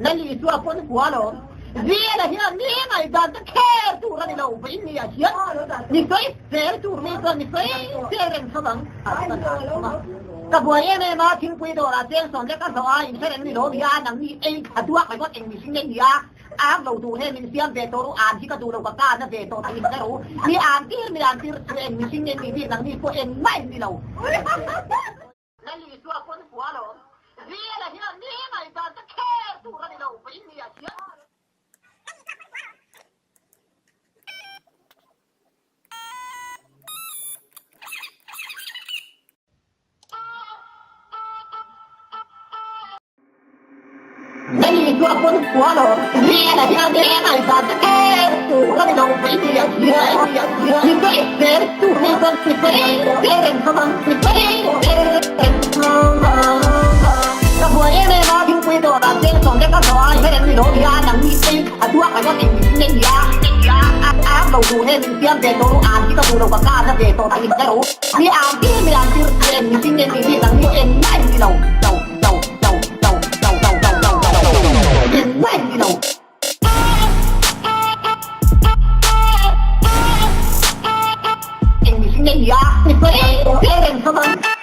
Lal Isua pawn hua lo. Zela hian mi ngaihdan te kher tur a ni lo, vawiin ni ah hian mi sawi sel tur mi chuan mi sawi sel reng tho ang. Ka buai em em a, thingpui dawrah cheng sawm lek a hlawh a, inhre reng ni lo mi a, nangni ei kha duak ringawt eng mihring nge ni a, Ang lo duh he min siam ve tawh ru, an hi ka duh lo ka ka na ve tawh tih in hre ru, mi an tir mi an tir chu eng mihring nge ni bik nangni pawh eng mah in ni lo. Lal Isua pawn hua lo, Zela hian mi ngaihdan te kher tur a ni lo, vawiin ni ah hian. Lal Isua pawn hua lo, Zela hian mi ngaihdan te kher tur a ni lo, vawiin ni ah hian. Mi sawi sel tur mi chuan mi sawi sel reng tho ang, mi sawi sel reng tho ang. Ka buai em em a, thingpui dawrah cheng sawm lek a hlawh a, i hre reng ni lo ni a, nangni ei a duak ringawt eng mihring nge ni a, ang lo duh he min siam ve tawh ru, an hi ka duh lo ka ka na ve tawh tih in hre ru, mi an tir mi an tir chu eng mihring nge ni bik nangni engmah in ni lo, lo, lo, lo, lo, lo, lo, lo, lo, lo, engmah in ni lo. Eng mihring nge ni a, mi sawi sel reng tho ang.